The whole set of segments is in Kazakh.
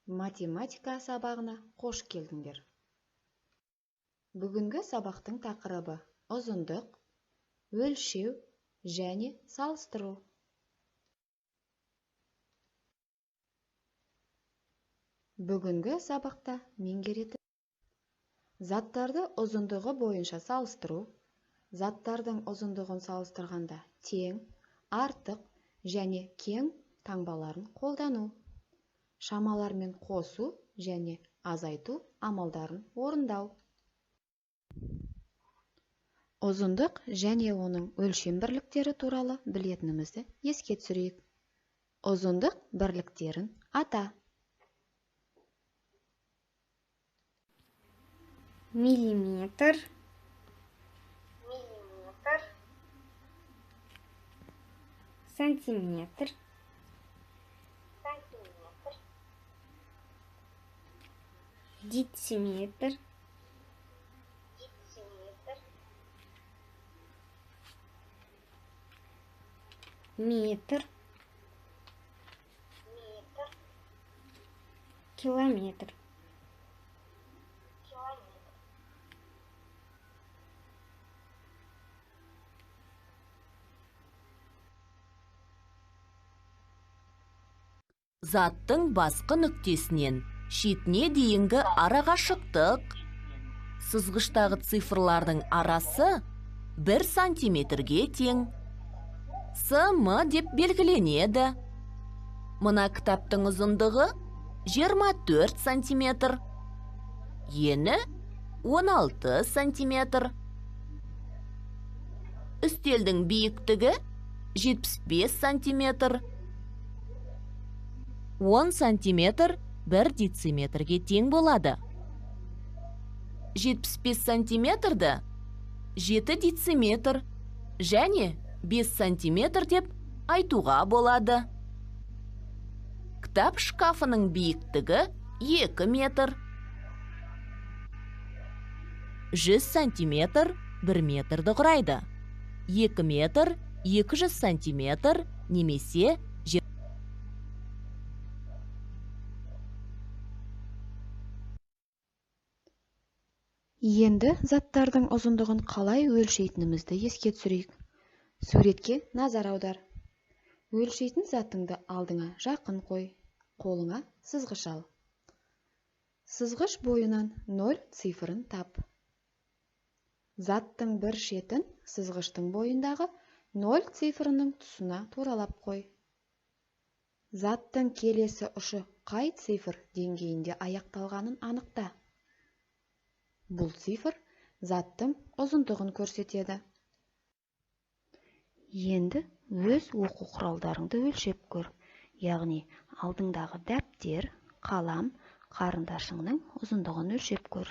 Математика сабағына қош келдіңдер. Бүгінгі сабақтың тақырыбы ұзындық, өлшеу және салыстыру. Бүгінгі сабақта меңгеретін заттарды ұзындығы бойынша салыстыру, заттардың ұзындығын салыстырғанда тең, артық және кең таңбаларын қолдану, шамалармен қосу және азайту амалдарын орындау. Ұзындық және оның өлшем бірліктері туралы білетінімізді еске түсірейік. Ұзындық бірліктерін ата. Миллиметр, сантиметр, дециметр, метр, километр. Заттың басқы нүктесінен шетіне дейінгі арақашықтық. Сызғыштағы цифрлардың арасы 1 сантиметрге тең. СМ деп белгіленеді. Мына кітаптың ұзындығы 24 сантиметр. Ені 16 сантиметр. Үстелдің биіктігі 75 сантиметр. 10 сантиметр 1 дециметрге тең болады. 75 сантиметрді 7 дециметр және 5 сантиметр деп айтуға болады. Кітап шкафының биіктігі 2 метр. 100 сантиметр 1 метрді құрайды. 2 метр 200 сантиметр немесе Енді заттардың ұзындығын қалай өлшейтінімізді еске түсірейік. Суретке назар аудар. Өлшейтін затыңды алдыңа жақын қой, қолыңа сызғыш ал. Сызғыш бойынан 0 цифрын тап. Заттың бір шетін сызғыштың бойындағы 0 цифрының тұсына туралап қой. Заттың келесі ұшы қай цифр деңгейінде аяқталғанын анықта. Бұл цифр заттың ұзындығын көрсетеді. Енді өз оқу құралдарыңды өлшеп көр, яғни алдыңдағы дәптер, қалам, қарындашыңның ұзындығын өлшеп көр.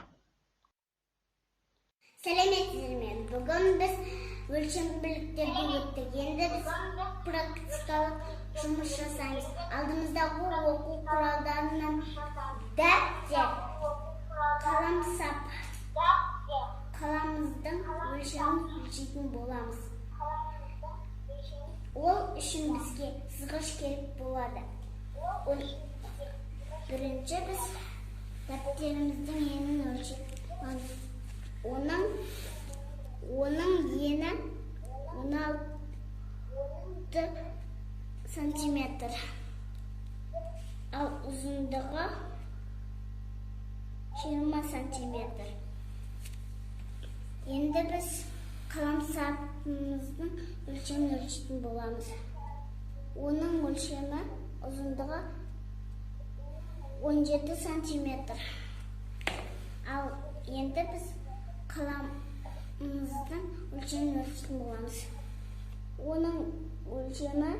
Сәлеметсіздер ме? Бүгін біз өлшем бірліктерді өттік. Енді біз практикалық жұмыс жасаймыз. Алдымыздағы оқу құралдарынан дәптер, қаламсап, қаламыздың өлшемін өлшейтін боламыз. Ол үшін бізге сызғыш керек болады. Бірінші біз дәптеріміздің енін өлшейміз. Оның ені 16 сантиметр. Ал ұзындығы 20 сантиметр. Енді біз қаламсабымыздың өлшемін өлшейтін боламыз. Оның өлшемі ұзындығы 17 сантиметр. Ал енді біз қаламымыздың өлшемін өлшейтін боламыз. Оның өлшемі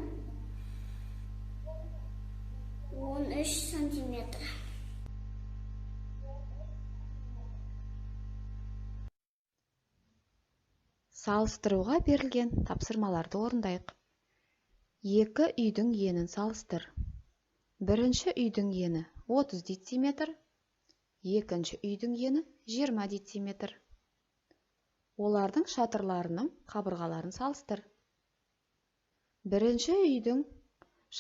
13 сантиметр. Салыстыруға берілген тапсырмаларды орындайық. Екі үйдің енін салыстыр. Бірінші үйдің ені 30 дециметр, екінші үйдің ені 20 дециметр. Олардың шатырларының қабырғаларын салыстыр. Бірінші үйдің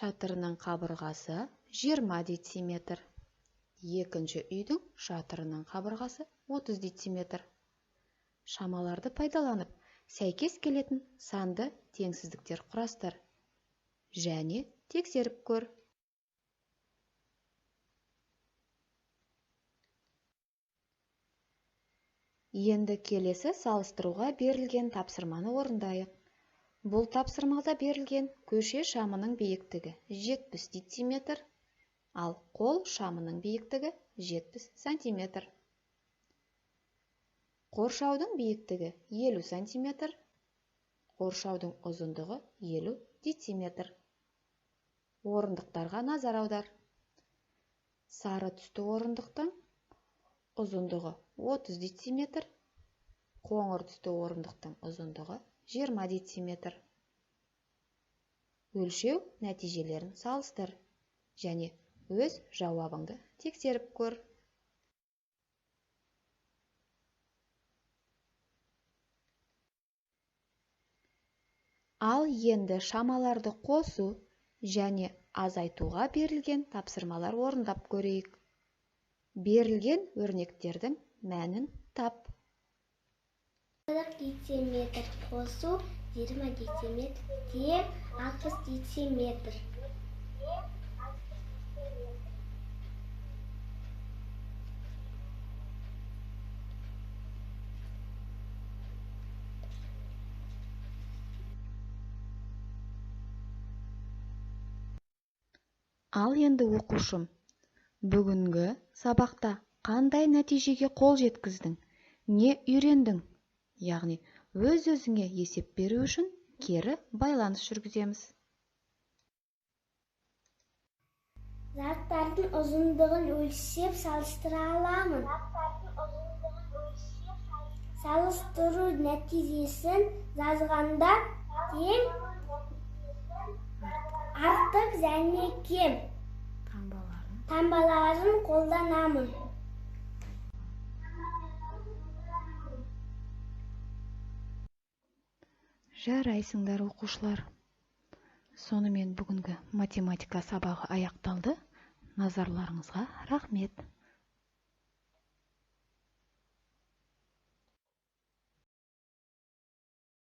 шатырының қабырғасы 20 дециметр, Екінші үйдің шатырының қабырғасы 30 дециметр. Шамаларды пайдаланып, сәйкес келетін санды теңсіздіктер құрастыр және тексеріп көр. Енді келесі салыстыруға берілген тапсырманы орындайық. Бұл тапсырмада берілген көше шамының биіктігі 70 дециметр, ал қол шамының биіктігі 70 сантиметр. Қоршаудың биіктігі 50 сантиметр, қоршаудың ұзындығы 50 дециметр. Орындықтарға назар аудар. Сары түсті орындықтың ұзындығы 30 дециметр, қоңыр түсті орындықтың ұзындығы 20 дециметр. Өлшеу нәтижелерін салыстыр және өз жауабыңды тексеріп көр. Ал енді шамаларды қосу және азайтуға берілген тапсырмалар орындап көрейік. Берілген өрнектердің мәнін тап. 40 дециметр қосу 20 дециметр тең 60 дециметр. Ал енді оқушым, бүгінгі сабақта қандай нәтижеге қол жеткіздің, не үйрендің? Яғни өз-өзіңе есеп беру үшін кері байланыс жүргіземіз. Заттардың ұзындығын өлшеп салыстыра аламын. Салыстыру нәтижесін жазғанда тең, артық және кем таңбаларын қолданамын. Жарайсыңдар, оқушылар. Сонымен бүгінгі математика сабағы аяқталды. Назарларыңызға рахмет.